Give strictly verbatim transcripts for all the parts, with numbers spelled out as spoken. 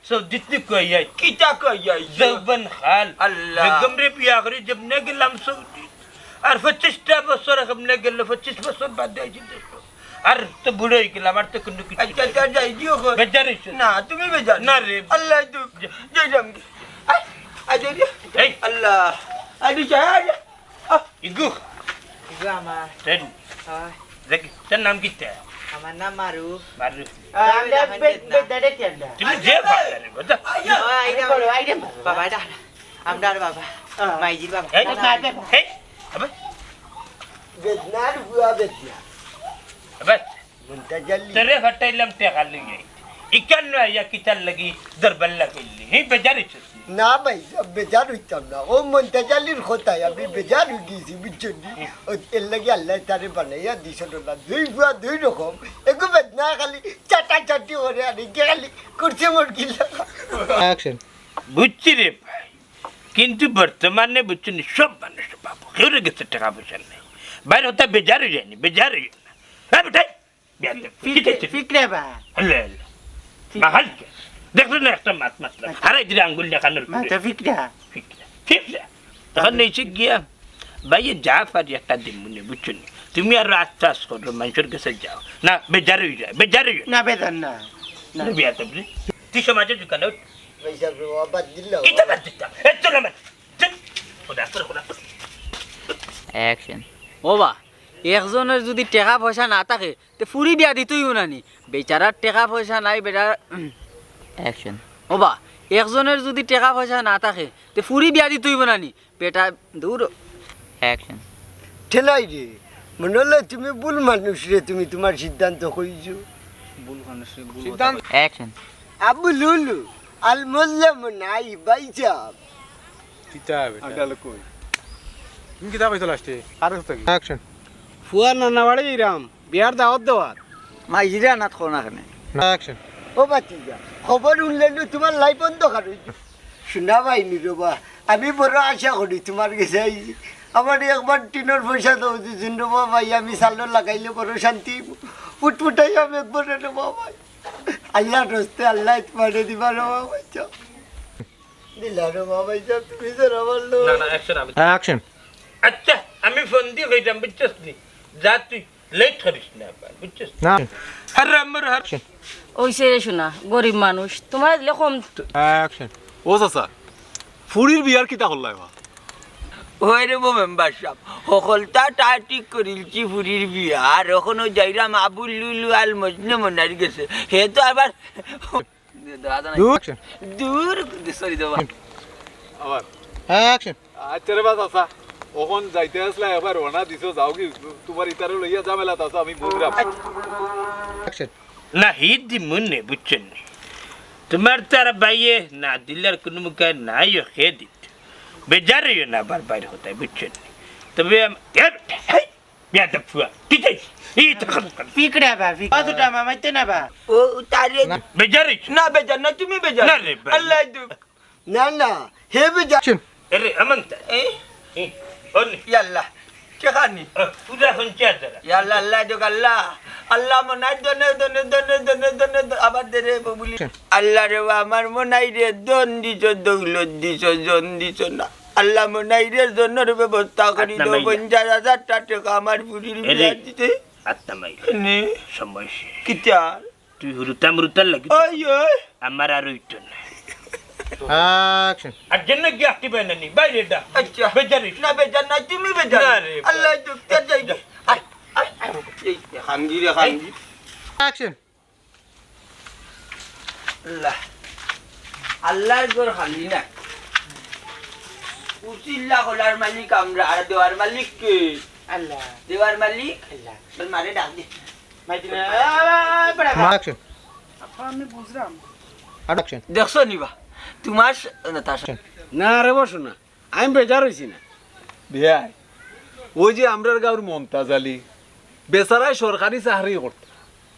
সৌদিত নি কই আই? কিতা কই আই? যৌবন হাল। আল্লাহ। বেগম রে বিয়া করি যেমনে গেলাম সৌদি। আর পঁচিশটা বছর কেমনে গেল, পঁচিশ বছর বাদে আইছি দেশো। আর তো বুড়া অই গেলাম, আর তো কুনু কিছু আচ্ছা, নাই। আচ্ছা, যাই দিও গো। বেজার অইছো? না, তুমি বেজার। না রে। আল্লাহ তো যা। যাইলাম কি? আই, আই, যাই দিও। এই। আল্লাহ। আই, দিও, আই, আই। আহ। ইগু। ইগু আমার। তেন। হয়। দেখ, তোর নাম কিতা? আমার নাম মারুফ। মারুফ। আহ, আমি বে-, বে-, না। বেজারে কি আনলা? তুমি যে পারলে রে, বুঝা? ও, আইরে, আইরে, আইরে। বাবা, এটা না। আমরার বাবা। হ্যাঁ। মাইজির বাবা। এই, না, না, এই, আবে। বেদনার বুয়া বেদনা। আবে। মন্তাজ আলী। তোরে ফাটাইলাম টেকা লইয়া। ইকান নু আইয়া কিতার লাগি দরবার লাগাইলি? হি বেজার অইছস নি? না ভাই, বেজার অইতাম না। ও মন্তাজ আলীর কথায় আমি বেজার অই গেছি, বুঝছো নি? ও, এর লাগি আল্লায় তারে বানাইয়া দিছইন না। দুই বুয়া দুই রকম। এগু বেদনা খালি চাটাচাটি করে আর এগু খালি করছে মুরগি লাগা। Action. বুঝছি রে ভাই, কিন্তু বর্তমানে বুঝছো নি, সব মানুষ বাবু, কেউর গেছে টেকা পয়সা নাই। বাইর হতা বেজার অই যায়নি, বেজার অই না। হ্যাঁ বেটাই, বিয়াদব। ফিক-, কি দেখছিস? ফিকরে বা। আল্লাহ, আল্লাহ। ফিক-, বাহাল কে? দেখছো না একটা মাত মাতলাম। আচ্ছা। হারাই দিলে আঙ্গুল দেখানোর মা পরে। তো ফিকরা। ফিকরা। ফিকরা। তখন নিচে গিয়া, ভাইয়ে যা পারি একটা দিমুনে, বুঝছো নি? তুমি আর আস্তে আস্তে করো, মানুষের কাছে যাও। না, বেজার অই যায়, বেজার অই যায়। না, বেজার না। না। বিয়াদব রে। তুই সমাজে ঢুকানো। ভাই সাহেব, বাবা, বাদ দিলাম। কিতা বাদ দিতাম? এত না বাদ। চুপ। খোদা করে, খোদা করে। Action. ও বা, একজনের যদি টেকা পয়সা না থাকে, তে ফুরি বিয়া দিতই না নি। বেচারার টেকা পয়সা নাই, বেটার। Action. ও বা, একজনের যদি টেকা পয়সা না থাকে, তে ফুরি বিয়া দিতই না নি। বেটা, দূর। Action. ঠেলাই রে, মনে হলো তুমি ভুল মানুষ রে, তুমি তোমার সিদ্ধান্ত কইছো। ভুল মানুষ রে, ভুল সিদ্ধান্ত। Action. আবু লুলু, আল মজলুম নাই ভাইসাব। কিতা বেটা? আডাল কই? তুমি কিতা কইছো লাস্টে? কার কাছ থাকি? Action. ফুয়ার নানা বাড়ি ইরাম, বিয়ার দাওয়াত দেওয়ার। মাইজিরা নাত খো না কেনে? Action. ও ভাতিজা, খবর হুনলে নু তোমার লাইফ অন্ধকার অই গেছে। শোনা ভাই নীরবা, আমি বড় আশা করি তোমার গেছে আইছি। আমার একবার টিনর পয়সা দাও, দুই দিন রে বাবা, আমি সালো লাগাইলে বড় শান্তি। ফুটফুটাই আমি একবার রে বাবা। আল্লাহর রস্তে আল্লাহ তোমারে দিবা রে বাবা। দিলা রে বাবা, তুমি যারা আমার লোক। না, না, action আমি। Action. আচ্ছা, আমি ফোন দি কইতাম, বুঝছস নি? যা তুই। লেট করিস না আবার, বুঝছস? না। হারামর হার- Action. অইছে রে শোনা, গরিব মানুষ, তোমার দিলে কম। Action. ও চাচা, ফুরির বিয়ার কিতা করলাই বা? ওই রে বো মেম্বার সাব, হকলতা তা ঠিক করিলছি ফুরির বিয়া, আর অখনো যাইরাম আবুল লুলু আল মজনু মনার গেছে। হে তো আবার দূর। Action. দূর, সরি দেবা। আবার। Action. আচ্ছা রে বা চাচা, অখন যাইতে আসলা একবার রওনা দিছো, যাও কি? তোমার ইতারে লইয়া ঝামেলাত আছো, আমি বুঝলাম। Action. না, হি দিমুনে, বুঝছো নি? তোমার তার ভাইয়ে না দিলার কুনু মুখে নাই, ও খে দিত। বেজার অইও না, বারবার কথায়, বুঝছো নি? তবে আম-, এ, হেই, বেয়াদব ফুয়া, কি চাইছ? এই তো খারাপ কথা। ফিকরা বা, ফিকরা। অতটা মামাইতে না বা। ও, তারে না। বেজার অইছ? না, বেজার না, তুমি বেজার। না রে ভাই। আল্লাহ দুঃখ। না, না, হে বেজার। Action. এরে, আমন্তা। এ? এ, অনে। ইয়াল্লা, টেকা নি। আ, পুরা পঞ্চাশ হাজার। ইয়াল্লা, আল্লাহ দেখ, আল্লাহ। আল্লাহ মনাই দনে, দনে, দনে, দনে, দনে, দ-, আবার দে রে, ববুলি। Action. আল্লাহ রে, আমার মনাই রে, দন দিছ, দৌলত দিছ, জন দিছ না। আল্লাহ মনাই রে, জনর ব্যবস্থা করি আত্মা দেও, মাইয়া। পঞ্চাশ হাজার টেকা আমার ফুরির এরে, বিয়া দিতে। আত্মা মাইয়া। নে। সময় শেষ। কিতা? তুই হুরুতা মুরুতার লাগি তো ওই, ওই। আমার আর অইতো না। Action. আর জন্য কি আঁকতে পারে না নি? বাইরে দা। আচ্ছা। বেজার অইছ। না, বেজার না, তুমি বেজার। না রে, আল্লাহ, যা। দুঃখ, তার যাই। যা। আয়, আয়, আয়। এই, খাঙ্গি রে, খাঙ্গি। Action. আল্লাহ। আল্লাহর ঘর খালি না। উচিল্লা খোলার মালিক আমরা, আর দেওয়ার মালিক কে? আল্লাহ। দেওয়ার মালিক? আল্লাহ। তোর মারে ডাক দে। মাইতি না। আ, আ, আ, পড়া। Action. আপা, আমি বুঝলাম। Action. দেখছো নি বা? তোমার স-, না, তার স-, Action. না রে বসো না। আমি বেজার অইছি না। বিয়াই, ওই যে আমরার গাঁওর মন্তাজ আলী, বেচারায় সরকারি চাকরি করতো,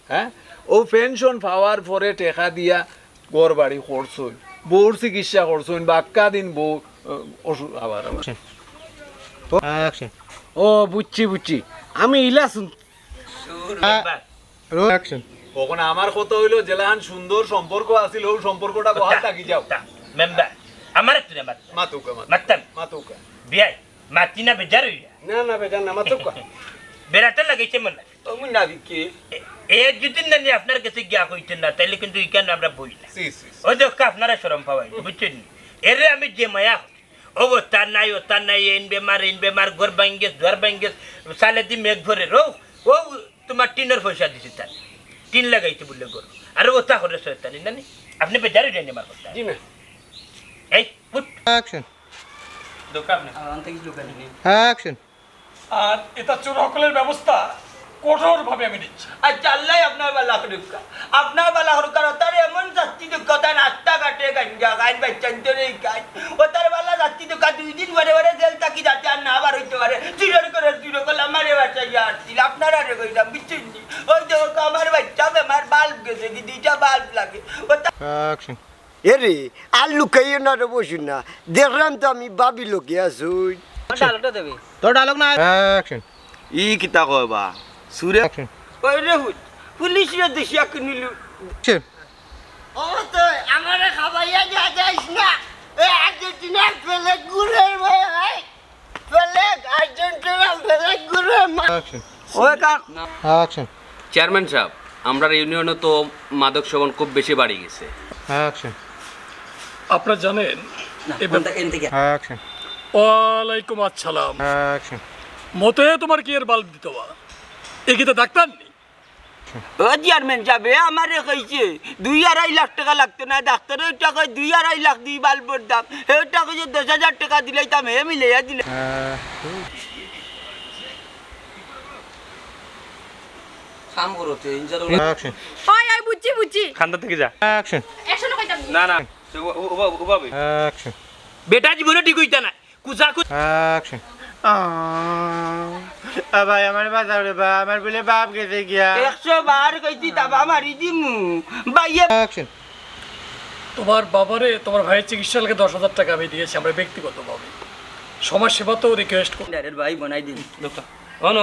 হ্যাঁ? ও পেনশন পাওয়ার পরে টেকা দিয়া ঘর বাড়ি করছইন, বউর চিকিৎসা করছইন, বাক্কা দিন বউ, আহ, অসু-, আবার, আবার। Action. ও, বুঝছি, বুঝছি। আমি ইলা শুন- সুর আ-, বাবা। Action. অখন আমার কথা অইলো, যেলাখান সুন্দর সম্পর্ক আছিল, অউ সম্পর্কটা বহাল থাকি যাউক। মেম্বার, আমার একটু না মাত-, মাতুক্কা, মাতুক্কা। মাততাম। মাতুক্কা। বিয়াই, মাতি না বেজার অইয়া। না, না, বেজার না, মাতুক্কা। বেড়াটা লাগাইছে মনে হয়। ও মুন্না বিকি? এ, এ যদি না নি আপনার গেছে গিয়া কইতেন না, তাইলে কিন্তু ইখান আমরা বই না। জি, জি, জি। ওই দেখো, আপনারা শরম পাওয়াই, বুঝছেন নি? এরে আমি যে মায়া, ও ওতা নাই, ওতা নাই, এইন বেমার, এইন বেমার, ঘর ভাঙ্গেস, দুয়ার ভাঙ্গেস, সালেদি মেঘ ধরে, রো, ও তোমার টিনর পয়সা দিছে তার। টিন লাগাইছে বলে ঘর। আর ওতা করে শয়তানি, না নি? আপনি বেজার অইয়া নি আমার কথা। জি না। এই, উঠ। Action. দোকান না। আমার আনতে কিছু লোক আনেনি। Action. আর এটা চোর হকলের ব্যবস্থা কঠোরভাবে আমি নিচ্ছি। আচ্ছা, আল্লাহ আপনার বালা করুক্কা। আপনার বালা করুক্কা, তার এমন শাস্তি দেউক্কা, তার রাস্তাঘাটে গাঞ্জা খাইন, বাচ্চাইন্তরে খাইন। ও তার বালা শাস্তি দেউক্কা, দুই দিন পরে পরে জেল থাকি যাতে আর না বার অইতে পারে। চুরর ঘরর চুর হকল আমারে বাঁচাইয়া আনছিল, আপনারারে কইলাম, বুঝছেন নি? ওই দেখো, আমার বাচ্চা বেমার, বাল্ব গেছে কি, দুইটা বাল্ব লাগে। ও তা- Action. এরে, আর লুকাইও না রে, বসুন না। দেখলাম তো আমি ভাবি লগে আছুন। আমার ডায়লগটা দেবে। তোর ডায়লগ না। Action. ই কিতা কয় বা? সুরে Action. ওই রে হুত, পুলিশ রে দেশিয়া কিনিলু। Action. ও তো আমারে খাবাইয়া দিয়া যাইস না। এ আর্জেন্টিনা ফেলে ঘুরে রে ভাই। ফেলে আর্জেন্টিনা ফেলে ঘুরে মা- Action. ওই কাম Action. চেয়ারম্যান সাহেব, আমরার ইউনিয়নে তো মাদক সেবন খুব বেশি বাড়ি গেছে। Action. আপনারা জানেন, না, এ ব্যাপ- কোনটা এন থেকে? Action. ওয়ালাইকুম আসসালাম। Action. মতে তোমার কি এর বাল্ব দিতে বা? এ কি তো ডাক্তার নি? ও চেয়ারম্যান সাহেব, এ আমারে কইছে, দুই আড়াই লাখ টেকা লাগতো না, ডাক্তারে ওটা কয় দুই আড়াই লাখ দি বাল্বর দাম, হে ওটা কইছে দশ হাজার টেকা দিলাইতাম, হে মিলাইয়া দিলে। আহ, কাম করো তো, ইঞ্জার Action. ওই, ওই, বুঝছি, বুঝছি। খান্দা থেকে যা। Action. একশো কইতাম। না, না, ও, ও, ও, ও ভাবে। Action. বেটা জীবনে ঠিক অইতা না। কুচা কুচ- Action. আহ, আ ভাই, আমার বাঁচাও রে বা, আমার বলে বাপ গেছে গিয়া। একশো বার কইছি, তাবা মারি দিমু। ভাইয়ে Action. তোমার বাবারে তোমার ভাইয়ের চিকিৎসা লাগে দশ হাজার টাকা আমি দিয়েছি, আমরা ব্যক্তিগতভাবে। সমাজ সেবা তো রিকোয়েস্ট করি। ডাইরেক্ট ভাই বানাই দিন।